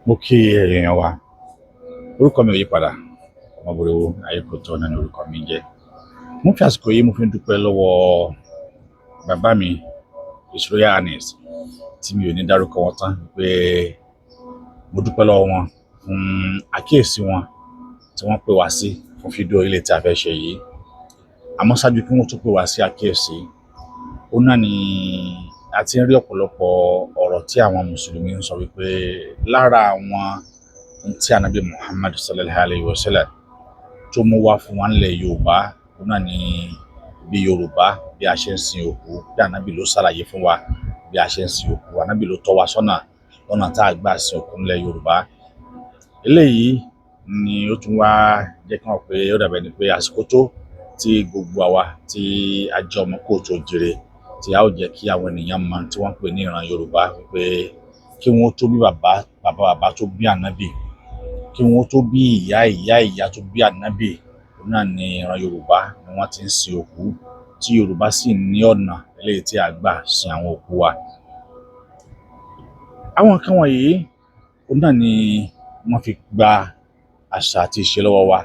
Mo kí èèyàn wa. Orúkọ mi ò yí padà, Ọmọbòrèwò Ayékòótọ́ náà ni orúkọ mi jẹ́. Mo fi àsìkò yìí, mo fi ń dúpẹ́ lọ́wọ́ bàbá mi, His Royal Highness, tí mi ò ní dárúkọ wọn tán, pé mo dúpẹ́ lọ́wọ́ wọn fún àkíyèsí wọn tí wọ́n pè wá sí fún fídíò ilé tí a fẹ́ ṣe yìí. Àmọ́ ṣáájú kí wọ́n tó pè wá sí àkíyèsí, ó náà ni a ti ń rí ọ̀pọ̀lọpọ̀ ọ̀rọ̀ tí àwọn mùsùlùmí ń sọ wípé lára àwọn ohun tí Ànábì Muhammad sallallahu alayhi wa sallam tó mú wá fún wa nílẹ̀ Yorùbá, ó náà ni bí Yorùbá bí a ṣe ń sin òkú, bí Ànábì ló ṣàlàyé fún wa bí a ṣe ń sin òkú, Ànábì ló tọ́ wa sọ́nà lọ́nà tá a gbà sin òkú nílẹ̀ Yorùbá. Eléyìí ni ó tún wá jẹ́ kí wọ́n pé ó dàbẹ̀ ni pé àsìkò tó tí gbogbo àwa tí a jẹ́ ọmọ káàárọ̀ oòjíire, tí a ó jẹ́ kí àwọn ènìyàn mọ̀ tí wọ́n ń pè ní ìran Yorùbá, wípé kí wọ́n tó bí bàbá bàbá bàbá tó bí Ànábì, kí wọ́n tó bí ìyá ìyá ìyá tó bí Ànábì, òun náà ni ìran Yorùbá ni wọ́n ti ń sin òkú, tí Yorùbá sì ní ọ̀nà eléyìí tí a gbà sin àwọn òkú wa. Àwọn nǹkan wọ̀nyí, òun náà ni wọ́n fi gba àṣà àti ìṣe lọ́wọ́ wa.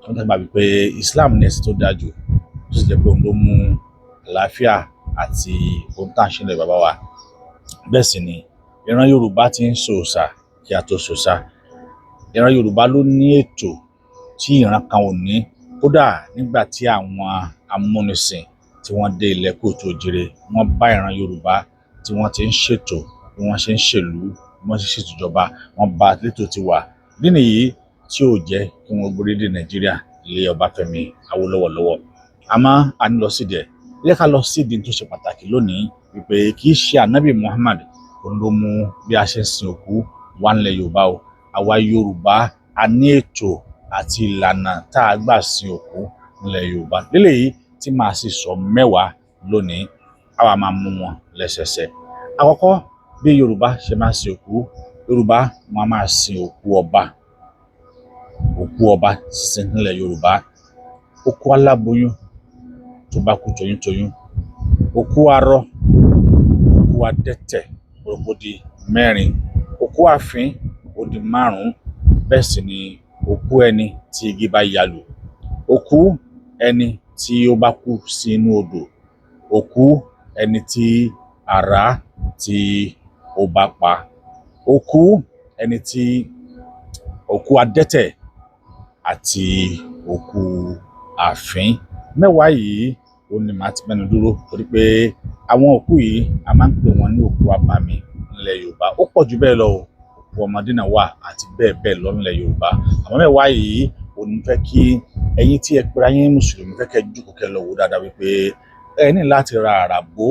Wọ́n tẹ́gbà wípé Islam ní ẹ̀sìn tó dáa jù, tó sì jẹ́ pé òun ló mú àlàáfíà àti ohun tá à ń ṣe nílẹ̀ bàbá wa. Bẹ́ẹ̀ sì ni ìran Yorùbá ti ń ṣòòṣà kí a tó ṣòòṣà. Ìran Yorùbá ló ní ètò tí ìran kan ò ní. Kódà nígbà tí àwọn amúnisìn tí wọ́n dé ilẹ̀ káàárọ̀ oòjíire, wọ́n bá ìran Yorùbá tí wọ́n ti ń ṣètò, bí wọ́n ṣe ń ṣèlú, bí wọ́n ṣe ń ṣètò ìjọba, wọ́n bá létò ti wà. Ìdí nìyí tí ò jẹ́ kí wọ́n gbórílẹ̀ Nàìjíríà lé Ọbáfẹ́mi Awólọ́wọ̀ lọ́wọ́. Àmọ́ a ní lọ sídìí ẹ̀. Ẹ jẹ́ ká lọ sídìí tó ṣe pàtàkì lónìí, wípé kì í ṣe Ànábì Muhammad òun ló mú bí a ṣe ń sin òkú wá nílẹ̀ Yorùbá o. Àwa Yorùbá, a ní ètò àti ìlànà tá a gbà sin òkú nílẹ̀ Yorùbá léléyìí tí màá sì sọ 10 lónìí. Àwa máa mú wọn lẹ́sẹẹsẹ. Àkọ́kọ́, bí Yorùbá ṣe máa ń sin òkú. Yorùbá, wọn a máa sin òkú ọba. Òkú ọba sísin nílẹ̀ Yorùbá: òkú aláboyún tó bá kú toyúntoyún, òkú arọ, òkú adẹ́tẹ̀, ó di mẹ́rin, òkú àfín, ó di márùn-ún. Bẹ́ẹ̀ sì ni òkú ẹni tí igi bá ya lù, òkú ẹni tí ó bá kú sí inú odò, òkú ẹni tí àrá tí ó bá pa, òkú ẹni tí òkú adẹ́tẹ̀ àti òkú àfín. 10 yìí, òun ni màá ti mẹ́nu dúró, torí pé àwọn òkú yìí, a máa ń pè wọ́n ní òkú abàmì nílẹ̀ Yorùbá. Ó pọ̀ jù bẹ́ẹ̀ lọ o, òkú ọmọdé náà wà àti bẹ́ẹ̀ bẹ́ẹ̀ lọ nílẹ̀ Yorùbá. Àmọ́ 10 yìí, òun fẹ́ kí ẹ̀yin tí ẹ pera yín mùsùlùmí, fẹ́ kẹ́ jókòó, kẹ́ lọ wò dáadáa wípé ẹ ní láti ra àràbó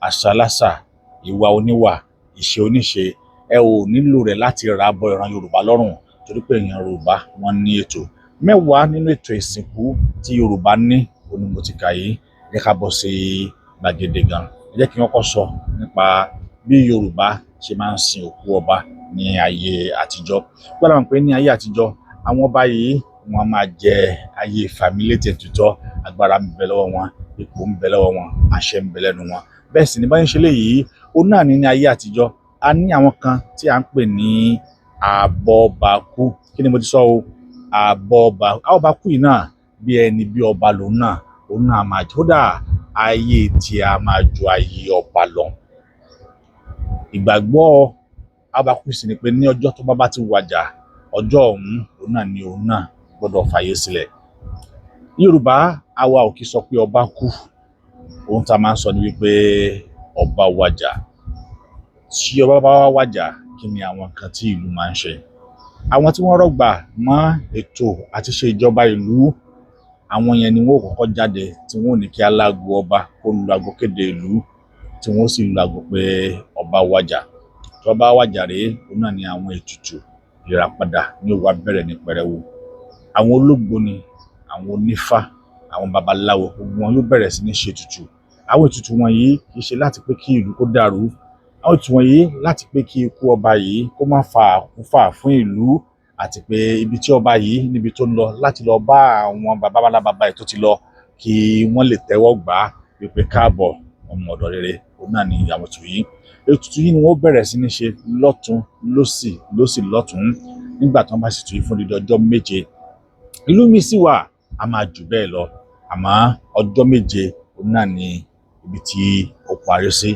àṣà aláṣà, ìwà oníwà, ìṣe oníṣe. Ẹ ò nílò rẹ̀ láti rà bọ ìran Yorùbá lọ́rùn, torí pé ìran Yorùbá, wọ́n ní ètò. 10 nínú ètò ìsìnkú tí Yorùbá ní, òun ni mo ti kà yìí. Jẹ́ ká bọ́ sí gbàgede gan. Ẹ jẹ́ kí n kọ́kọ́ sọ nípa bí Yorùbá ṣe máa ń sin òkú ọba ní ayé àtijọ́. Gbọ́dọ̀ mọ̀ pé ní ayé àtijọ́, àwọn ọba yìí, wọ́n máa jẹ ayé fàmílétè tutọ́. Agbára ń bẹ lọ́wọ́ wọn, ipò ń bẹ lọ́wọ́ wọn, àṣẹ ń bẹ lẹ́nu wọn. Bẹ́ẹ̀ sì ni báyìí ṣe léyìí, ó náà ní ní ayé àtijọ́, a ní àwọn kan tí à ń pè ní abọ́bakú. Kí ni mo ti sọ o? Abọ́bakú yìí náà, bí ẹni bí ọba lòun náà, òun náà máa kódà ayé tí a máa ju ayé ọba lọ. Ìgbàgbọ́ abọ́bakú sì ni pé ní ọjọ́ tó bá ti wàjà, ọjọ́ ọ̀hún, òun náà ni òun náà gbọ́dọ̀ fàyè sílẹ̀. Yorùbá, àwa ò kì í sọ pé ọba kú. Ohun tá a máa ń sọ ni wípé ọba wàjà. Tí ọba bá wá wàjà, kí ni àwọn nǹkan tí ìlú máa ń ṣe? Àwọn tí wọ́n rọ̀gbà mọ́ ètò àti ṣe ìjọba ìlú, àwọn yẹn ni wọ́n ó kọ́kọ́ jáde, tí wọ́n ò ní kí alágo ọba kó lu ago kéde ìlú, tí wọ́n ó sì lu ago pé ọba wàjà. Tí ọba wàjà rèé, òun náà ni àwọn ètùtù ìràpadà ní ó wá bẹ̀rẹ̀ ní pẹrẹwu. Àwọn ológboni, àwọn onífá, àwọn babaláwo, gbogbo wọn yóò bẹ̀rẹ̀ sí ní ṣe ètùtù. Àwọn ètùtù wọ̀nyí kì í ṣe láti pé kí ìlú kó dàrú. Àwọn ètùtù wọ̀nyí láti pé kí ikú ọba yìí kó má fa àkúfà fún ìlú, àti pé ibi tí ọba yìí, níbi tó ń lọ láti lọ bá àwọn baba ńlá baba ẹ̀ tó ti lọ, kí wọ́n lè tẹ́wọ́ gbà á wípé káàbọ̀, ọmọ ọ̀dọ̀ rere. Òun náà ni àwọn ètò yìí. Ètùtù yìí ni wọ́n bẹ̀rẹ̀ sí ní ṣe lọ́tún lọ́sì, lọ́sì lọ́tún. Nígbà tí wọ́n bá ṣètò yìí fún odidi ọjọ́ 7, ìlú mi sì wà a máa jù bẹ́ẹ̀ lọ, àmọ́ ọjọ́ 7 òun náà ni ibi tí ó parí sí.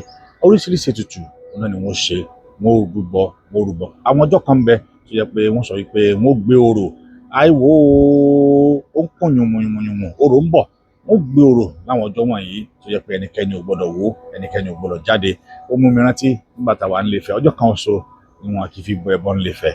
Oríṣiríṣi ètùtù òun náà ni wọ́n ṣe. Wọ́n ó rúbọ, wọ́n ó rúbọ. Àwọn ọjọ́ kan ń bẹ tó jẹ́ pé wọ́n sọ wípé wọ́n ó gbé orò àìwò, ó ń kún yùmùyùmùyùmù, orò ń bọ̀. Wọ́n gbé orò láwọn ọjọ́ wọ̀nyí tó jẹ́ pé ẹnikẹ́ni ò gbọ́dọ̀ wò, ẹnikẹ́ni ò gbọ́dọ̀ jáde. Ó mú mi rántí nígbà táwa ń Ilé-Ifẹ̀, ọjọ́ kan ṣoṣo ni wọn kì í fi bọ ẹbọ ń Ilé-Ifẹ̀.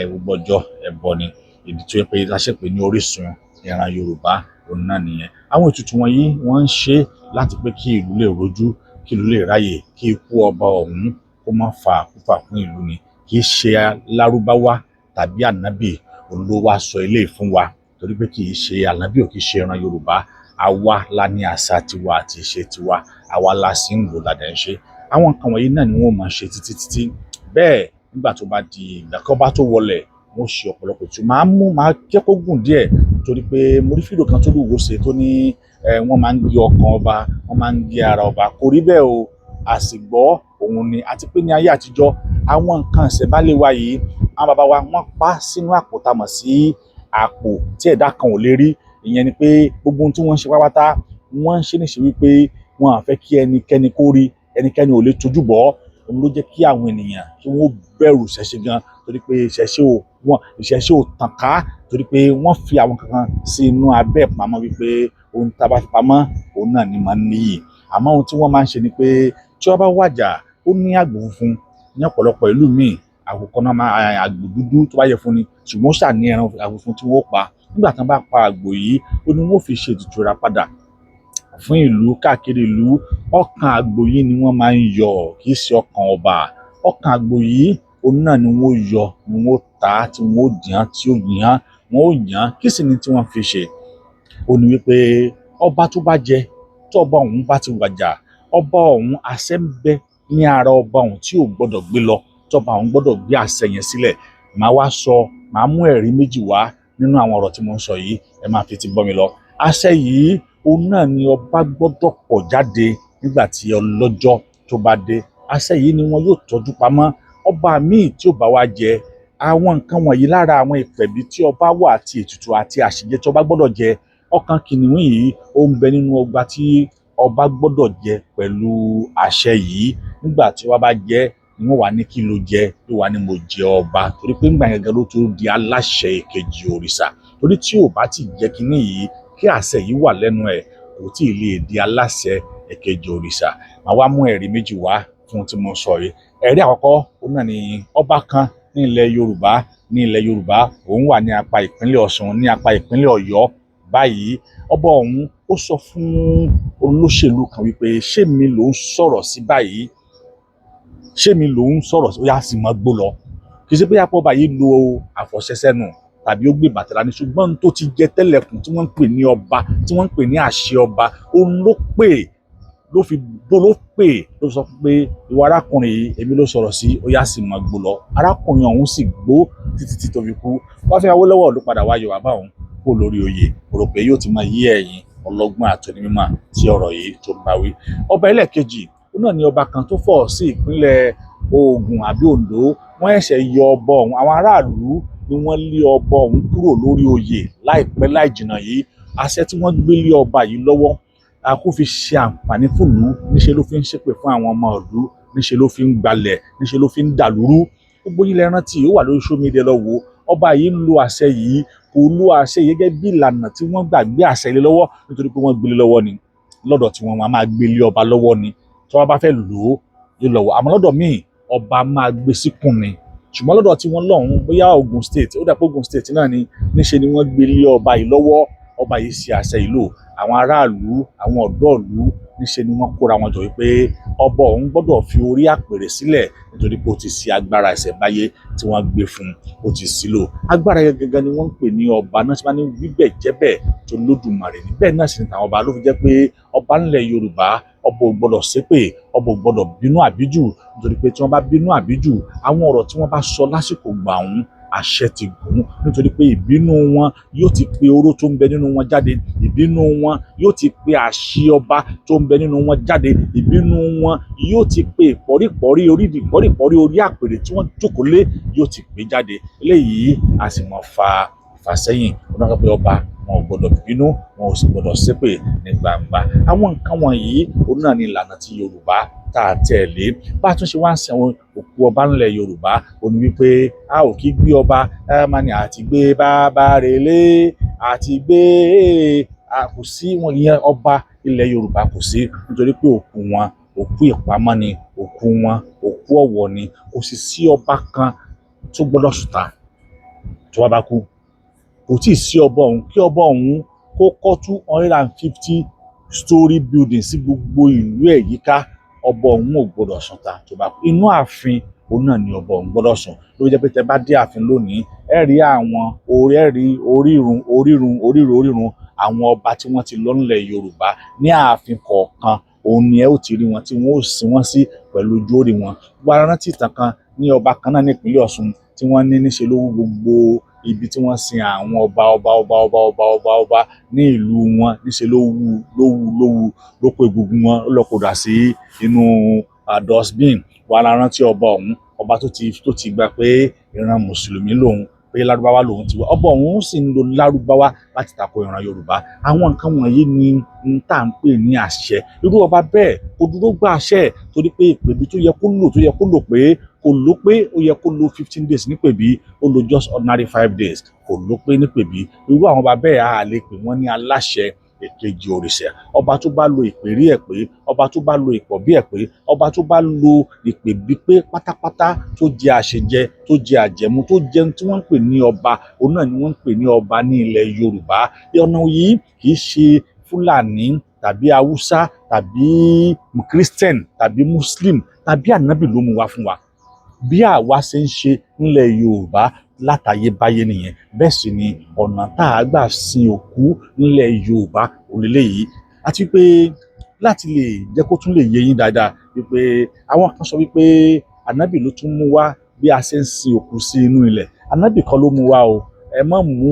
Gbogbo ọjọ́ ẹbọ ni. Ìdí tó yẹ pé a ṣe pé ní orísun ìran Yorùbá òun náà nìyẹn. Àwọn ètùtù wọ̀nyí wọ́n ń ṣe láti pé kí ìlú lè rojú, kí ìlú lè ráyè, kí ikú ọba ọ̀hún kó má fa àkúfà fún ìlú ni. Kì í ṣe Lárúbáwá tàbí ànábì òun ló wá sọ eléyìí fún wa, torí pé kì í ṣe ànábì, ò kì í ṣe ìran Yorùbá. Àwa la ní àṣà tiwa àti ìṣe tiwa, àwa la sì ń lò ládàá ń ṣe. Àwọn nǹkan wọ̀nyí náà ni wọ́n máa ṣe títí títí bẹ́ẹ̀. Nígbà tó bá di ìgbà kan bá tó wọlẹ̀, wọ́n ṣe ọ̀pọ̀lọpọ̀ ètò. Máa mú máa jẹ́ kó gùn díẹ̀, torí pé mo rí fídíò kan tó lùwọ́ ṣe tó ní wọ́n máa ń gé ọkàn ọba, wọ́n máa ń gé ara ọba. Kò rí bẹ́ẹ̀ o. Àsìgbọ́ òun ni. Àti pé ní ayé àtijọ́, àwọn nǹkan ìṣẹ̀bálé wa yìí, àwọn bàbá wa wọ́n pa sínú àpò tá a mọ̀ sí àpò tí ẹ̀dá kan ò lè rí. Ìyẹn ni pé gbogbo ohun tí wọ́n ń ṣe pátápátá, wọ́n ń ṣe níṣe wípé wọn à fẹ́ kí ẹnikẹ́ni kó rí, ẹnikẹ́ni ò lè tójú bọ́. Òun ló jẹ́ kí àwọn ènìyàn kí wọ́n bẹ̀rù ìṣẹ̀ṣe gan, torí pé ìṣẹ̀ṣe ò wọn, ìṣẹ̀ṣe ò tàn ká, torí pé wọ́n fi àwọn kankan sí inú abẹ́ ìpamọ́ wípé ohun tá a bá fi pamọ́ òun náà ni máa ń níyì. Àmọ́ ohun tí wọ́n máa ń ṣe ni pé tí wọ́n bá wàjà, ó ní àgbò funfun ní ọ̀pọ̀lọpọ̀ ìlú míì, àkùkọ náà máa àgbò dúdú tó bá yẹ fún ni, ṣùgbọ́n ó ṣà ní ẹran àgbò funfun tí wọ́n ó pa. Nígbà tí wọ́n bá pa àgbò yìí, ó ní wọ́n ó fi ṣe ètùtù ìràpadà fún ìlú káàkiri ìlú. Ọkàn àgbò yìí ni wọ́n máa ń yọ, kì í ṣe ọkàn ọba. Ọkàn àgbò yìí òun náà ni wọ́n yọ, ni wọ́n ta, tí wọ́n yàn, tí ó yàn, wọ́n ó yàn. Kí sì ni tí wọ́n fi ṣe? Ó ní wípé ọba tó bá jẹ, tó ọba ọ̀hún bá ti wàjà, ọba ọ̀hún àṣẹ ń bẹ ní ara ọba ọ̀hún tí ò gbọ́dọ̀ gbé lọ, tọba ọ̀hún gbọ́dọ̀ gbé àṣẹ yẹn sílẹ̀. Màá wá sọ, màá mú ẹ̀rí méjì wá nínú àwọn ọ̀rọ̀ tí mo ń sọ yìí. Ẹ máa fi ti gbọ́ mi lọ. Àṣẹ yìí òun náà ni ọba gbọ́dọ̀ pọ̀ jáde nígbà tí ọlọ́jọ́ tó bá dé. Àṣẹ yìí ni wọn yóò tọ́jú pamọ́. Ọba míì tí ó bá wá jẹ, àwọn nǹkan wọ̀nyí lára àwọn ìpẹ̀bí tí ọba wà àti ètùtù àti àṣejẹ tí ọba gbọ́dọ̀ jẹ. Ọkàn kìnìún yìí ó ń bẹ nínú ọgbà tí ọba gbọ́dọ̀ jẹ pẹ̀lú àṣẹ yìí. Nígbà tí ọba bá jẹ ni wọ́n wà ní kí ló jẹ, ló wà ní mo jẹ ọba, torí pé ńgbà yẹn gan ló tó di aláṣẹ ìkejì òrìṣà. Torí tí ò bá ti jẹ kínní yìí, kí àṣẹ yìí wà lẹ́nu ẹ̀, kò tí ì lè di aláṣẹ ìkejì òrìṣà. Màá wá mú ẹ̀rí méjì wá fún tí mo sọ yìí. Ẹ̀rí àkọ́kọ́ òun náà ni ọba kan ní ilẹ̀ Yorùbá. Ní ilẹ̀ Yorùbá, òun wà ní apá ìpínlẹ̀ Ọ̀ṣun, ní apá ìpínlẹ̀ Ọ̀yọ́ báyìí. Ọba ọ̀hún ó sọ fún olóṣèlú kan wípé ṣé mi ló ń sọ̀rọ̀ sí báyìí? Ṣé mi ló ń sọ̀rọ̀ sí? Ó yá sì máa gbó lọ. Kì í ṣe pé apá ọba yìí lo àfọ̀ṣẹsẹ́nu tàbí ó gbé bàtà dání, ṣùgbọ́n tó ti jẹ tẹ́lẹ̀kùn tí wọ́n ń pè ní ọba, tí wọ́n ń pè ní àṣẹ ọba, òun ló pè, ló fi bó ló pè, ló sọ pé ìwọ arákùnrin yìí, èmi ló sọ̀rọ̀ sí, ó yá sì máa gbó lọ. Arákùnrin ọ̀hún sì gbó títí tí tó fi kú. Ọbáfẹ́mi Awólọ́wọ̀ ló padà wá yọ bàbá òun kó lórí oyè. Mo rò pé yóò ti máa yí ẹ̀yin ọlọ́gbọ́n àti onímọ̀ tí ọ̀rọ̀ yìí tó ń bá wí. Ọba ẹlẹ́ẹ̀kejì ó náà ní ọba kan tó fọ̀ sí ìpínlẹ̀ Ògùn àbí Oǹdó. Wọ́n ṣẹ̀ṣẹ̀ yọ ọba ọ̀hún, àwọn aráàlú ni wọ́n lé ọba ọ̀hún kúrò lórí oyè láìpẹ́ láì jìnnà yìí. Àṣẹ tí wọ́n gbé lé ọba yìí lọ́wọ́ a kó fi ṣe àǹfààní fúnlùú, níṣẹ́ ló fi ń ṣépè fún àwọn ọmọ ìlú, níṣẹ́ ló fi ń gbalẹ̀, níṣẹ́ ló fi ń dàlúrú. Gbogbo yín lẹ rántí, ó wà lórí social media, lọ wò. Ọba yìí ń lo àṣẹ yìí, kò lo àṣẹ yìí gẹ́gẹ́ bí ìlànà tí wọ́n gbà gbé àṣẹ lé lọ́wọ́, nítorí pé wọ́n gbé lé lọ́wọ́ ni. Lọ́dọ̀ tí wọ́n máa gbé lé ọba lọ́wọ́ ni, tí wọ́n bá fẹ́ lò ó yóò lọ́wọ́. Àmọ́ lọ́dọ̀ míì, ọba máa gbé síkùn ni. Ṣùgbọ́n lọ́dọ̀ tí wọ́n lọ́hùn, bóyá Ògùn State, ó dà pé Ògùn State náà ni, níṣe ni wọ́n gbé lé ọba yìí lọ́wọ́. Ọba yìí ṣe àṣẹ yìí lò. Àwọn aráàlú, àwọn ọ̀dọ́ ìlú, níṣe ni wọ́n kóra wọn jọ wípé ọba ọ̀hún gbọ́dọ̀ fi orí àpèrè sílẹ̀, nítorí pé ó ti ṣe agbára ìṣẹ̀báyé tí wọ́n gbé fún un, ó ti sí lò. Agbára yẹn gangan ni wọ́n ń pè ní ọba náà, tí wọ́n ní wíbẹ̀ jẹ́bẹ̀ tó lódùmarè ní. Bẹ́ẹ̀ náà sì ni tàwọn ọba ló fi jẹ́ pé ọba ńlẹ̀ Yorùbá, ọba ò gbọ́dọ̀ ṣépè, ọba ò gbọ́dọ̀ bínú àbíjù, nítorí pé tí wọ́n bá bínú àbíjù, àwọn ọ̀rọ̀ tí wọ́n bá sọ lásìkò gbà ọ̀hún, Àṣẹ ti gùn, nítorí pé ìbínú wọn yóò ti pe oró tó ń bẹ nínú wọn jáde, ìbínú wọn yóò ti pe àṣẹ ọba tó ń bẹ nínú wọn jáde, ìbínú wọn yóò ti pe ìpọ́rípọ́rí orí ìpọ́rípọ́rí orí àpèrè tí wọ́n jókòó lé, yóò ti pè jáde. Eléyìí a sì mọ̀ fa ìfàsẹ́yìn. Wọn náà sọ pé ọba wọn ò gbọdọ̀ bínú, wọn ò sì gbọdọ̀ ṣépè ní gbangba. Àwọn nǹkan wọ̀nyí òun náà ni ìlànà ti Yorùbá tá a tẹ̀lé. Bá a tún ṣe wá ń sin àwọn òkú ọba ńlẹ̀ Yorùbá, ó ní wípé a ò kí gbé ọba ẹ máa ní àti gbé bàbá relé àti gbé, a kò sí wọn ìyẹn ọba ilẹ̀ Yorùbá kò sí, nítorí pé òkú wọn òkú ìpamọ́ ni, òkú wọn òkú ọ̀wọ̀ ni. Kò sì sí ọba kan tó gbọ́dọ̀ sùtà tó wá bá kú. Kò tí ì sí ọba ọ̀hún kí ọba ọ̀hún kó kọ́ 250 story building sí gbogbo ìlú ẹ̀ yíká, ọba ọ̀hún ò gbọ́dọ̀ sùn ta tó bá kú. Inú ààfin òun náà ni ọba ọ̀hún gbọ́dọ̀ sùn. Ló jẹ́ pé tẹ bá dé ààfin lónìí, ẹ rí àwọn orí, ẹ rí orírun orírun orírun orírun àwọn ọba tí wọ́n ti lọ nílẹ̀ Yorùbá ní ààfin kọ̀ọ̀kan. Òun ni ẹ ó ti rí wọn tí wọ́n ó sin wọ́n sí pẹ̀lú ojú orí wọn. Gbogbo ara rántí ìtàn kan ní ọba kan náà ní ìpínlẹ̀ Ọ̀ṣun tí wọ́n ní níṣe ló wú gbogbo ibi tí wọ́n sin àwọn ọba ọba ọba ọba ọba ọba ọba ní ìlú wọn, níṣe ló wú ló wú ló wú ló kó egungun wọn ló kó dà sí inú dustbin. Wà á rántí ọba ọ̀hún, ọba tó ti gbà pé ìran mùsùlùmí lòun, pé lárúbáwá lòun ti wá. Ọba ọ̀hún sì ń lo lárúbáwá láti tako ìran Yorùbá. Àwọn nǹkan wọ̀nyí ni n tá à ń pè ní àṣẹ. Irú ọba bẹ́ẹ̀ kò dúró gba àṣẹ, torí pé ìpèbí tó yẹ kó lò, tó yẹ kó lò pé kò lò pé ó yẹ kó lo 15 days nípèbí, ó lo just ordinary 5 days, kò lò pé nípèbí. Irú àwọn ọba bẹ́ẹ̀, a lè pè wọ́n ní aláṣẹ èkejì òrìṣà. Ọba tó bá lo ìpèrí ẹ̀ pé, ọba tó bá lo ìpọ̀bí ẹ̀ pé, ọba tó bá lo ìpèbí pé pátápátá, tó jẹ àṣejẹ, tó jẹ àjẹmú, tó jẹun tí wọ́n ń pè ní ọba, òun náà ni wọ́n ń pè ní ọba ní ilẹ̀ Yorùbá. Ọ̀nà yìí kì í ṣe Fúlàní tàbí Haúsá tàbí Christian tàbí Muslim tàbí ànábì ló mú wá fún wa. Bí àwa ṣe ń ṣe nílẹ̀ Yorùbá látayébáyé nìyẹn. Bẹ́ẹ̀ sì ni ọ̀nà tá a gbà sin òkú nílẹ̀ Yorùbá òlélẹ́yìí. Àti pé láti lè jẹ́ kó tún lè yé yín dáadáa wípé àwọn kan sọ wípé ànábì ló tún mú wá bí a ṣe ń sin òkú sí inú ilẹ̀. Ànábì kan ló mú wá o. Ẹ má mú,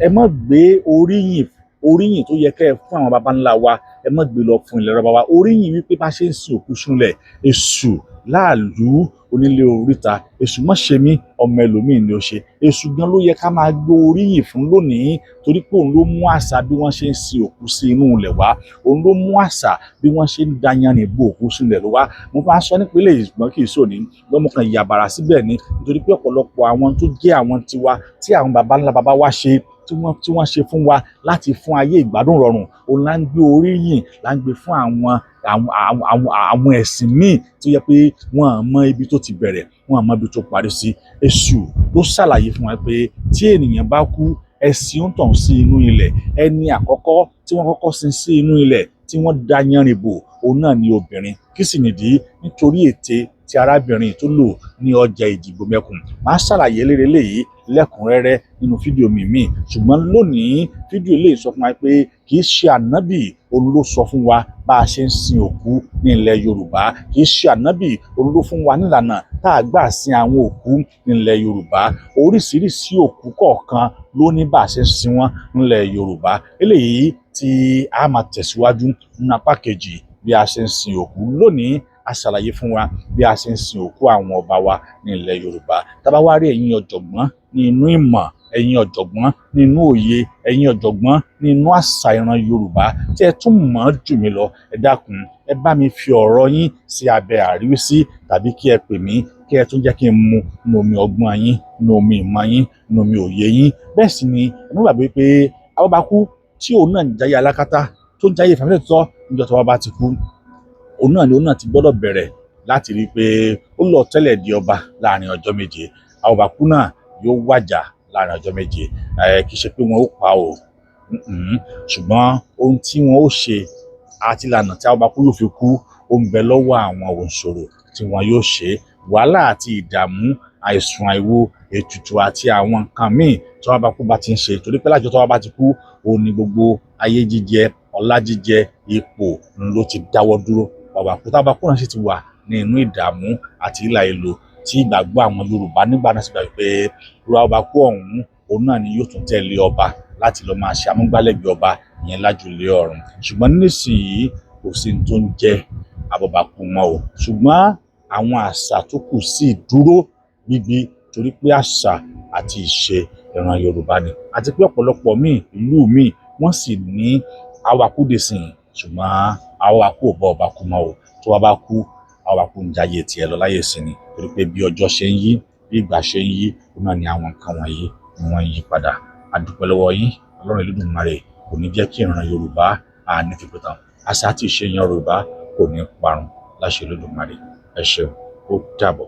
ẹ má gbé oríyìn, oríyìn tó yẹ kẹ́ ẹ fún àwọn baba ńlá wa, ẹ má gbé lọ fún ilẹ̀ baba wa. Oríyìn wípé bá ṣe ń sin òkú súnlẹ̀, èṣù láàlú onílé oríta, èṣù má ṣe mí, ọmọ ẹlòmíín ni ó ṣe. Èṣù gan ló yẹ ká máa gbé oríyìn fún lónìí, torí pé òun ló mú àṣà bí wọ́n ṣe ń sin òkú sí inú ilẹ̀ wá. Òun ló mú àṣà bí wọ́n ṣe ń dayanrìn bo òkú sílẹ̀ ló wá. Mo máa sọ nípínlẹ̀ ìgbọ́n kì í sòní lọ́mọ kan ìyàbàrà síbẹ̀ ni, nítorí pé ọ̀pọ̀lọpọ̀ àwọn tó jẹ́ àwọn tiwa tí àwọn baba ńlá baba wa ṣe, tí wọ́n ṣe fún wa láti fún ayé ìgbádùn rọrùn, òun là ń gbé oríyìn, là ń gbé fún àwọn ẹ̀sìn míì tó yẹ pé wọ́n á mọ ibi tó ti bẹ̀rẹ̀, wọ́n á mọ ibi tó parí sí. Èṣù ló ṣàlàyé fún wa pé tí ènìyàn bá kú, ẹ̀sìn ń tàn sí inú ilẹ̀. Ẹni àkọ́kọ́ tí wọ́n kọ́kọ́ sin sí inú ilẹ̀ tí wọ́n da yanrìn bò, òun náà ni obìnrin. Kí sì nìdí? Nítorí ète tí arábìnrin tó lò ní ọjà Ìjìgbò Mẹ́kùn. Màá ṣàlàyé lérè léyìí lẹ́kùnrẹ́rẹ́ nínú fídíò mi míì, ṣùgbọ́n lónìí, fídíò eléyìí sọ fún wa pé kì í ṣe ànábì òun ló sọ fún wa bá a ṣe ń sin òkú ní ilẹ̀ Yorùbá. Kì í ṣe ànábì òun ló fún wa nílànà tá a gbà sin àwọn òkú ní ilẹ̀ Yorùbá. Oríṣiríṣi òkú kọ̀ọ̀kan ló ní bá a ṣe ń sin wọn nílẹ̀ Yorùbá. Eléyìí tí a máa tẹ̀síwájú nínú apá kejì, bí a ṣe ń sin òkú. Lónìí, a ṣàlàyé fún wa bí a ṣe ń sin òkú àwọn ọba wa ní ilẹ̀ Yorùbá. Tá bá wá rí ẹ̀yin ọ̀jọ̀gbọ́n ní inú ìmọ̀, ẹ̀yin ọ̀jọ̀gbọ́n nínú òye, ẹ̀yin ọ̀jọ̀gbọ́n nínú àṣà ìran Yorùbá tí ẹ tún mọ̀ ọ́n jù mí lọ, ẹ dákun, ẹ bá mi fi ọ̀rọ̀ yín sí abẹ́ àríwísí, tàbí kí ẹ pè mí, kí ẹ tún jẹ́ kí n mu nínú omi ọgbọ́n yín, nínú omi ìmọ̀ yín, nínú omi òye yín. Bẹ́ẹ̀ sì ni ẹ má gbàgbé pé Abọ́bakú tí òun náà ń jayé alákatá, tó ń jayé ìfàmìlẹ̀ tó níjọ́ tó bá ti kú, òun náà ni òun náà ti gbọ́dọ̀ bẹ̀rẹ̀ láti rí i pé ó lọ tẹ́lẹ̀ di ọba láàrin ọjọ́ 7. Abọ́bakú náà yóò wàjà láàrin ọjọ́ 7. Kì í ṣe pé wọn ó pa o, ṣùgbọ́n ohun tí wọn ó ṣe àti ìlànà tí Abọ́bakú yóò fi kú, ó ń bẹ lọ́wọ́ àwọn òǹṣòro tí wọn yóò ṣe. Wàhálà àti ìdààmú, àìsùn, àìwo, ètùtù àti àwọn nǹkan míì tí Abọ́bakú bá ti ń ṣe, torí pé lájọ tó bá ti kú, òun ni gbogbo ayé jíjẹ, ọlá jíjẹ, ipò ló ti dáwọ́ dúró. Abọ́bakú, tí Abọ́bakú náà sì ti wà ní inú ìdààmú àti ìlà ìlò. Tí ìgbàgbọ́ àwọn Yorùbá nígbà náà sì gbà wípé irú abọ́bakú ọ̀hún, òun náà ni yóò tún tẹ̀lé ọba láti lọ máa ṣe amúgbálẹ́gbẹ̀ẹ́ ọba ìyẹn lájùlé ọ̀run. Ṣùgbọ́n nísìnyí, kò sí ní tó ń jẹ́ abọ́bakú mọ́ o. Ṣùgbọ́n àwọn àṣà tó kù sì dúró gbígbí, torí pé àṣà àti ìṣe ìran Yorùbá ni, àti pé ọ̀pọ̀lọpọ̀ míì, ìlú míì, wọ́n sì ní awakú dì sìn, ṣùgbọ́n awakú ò bá ọba kú mọ́ o. Tó bá kú, awakú ń jayé tiẹ̀ lọ láyé ìsìn ni, torí pé bí ọjọ́ ṣe ń yí, bí ìgbà ṣe ń yí, òun náà ni àwọn nǹkan wọ̀nyí ni wọ́n ń yí padà. A dúpẹ́ lọ́wọ́ yín. Ọlọ́run Elédùmarè kò ní jẹ́ kí ìran Yorùbá àní fi pẹ̀tàn. Àṣà àti ìṣe ìran Yorùbá kò ní parun láṣẹ Elédùmarè. Ẹ ṣeun, ó dàbọ̀.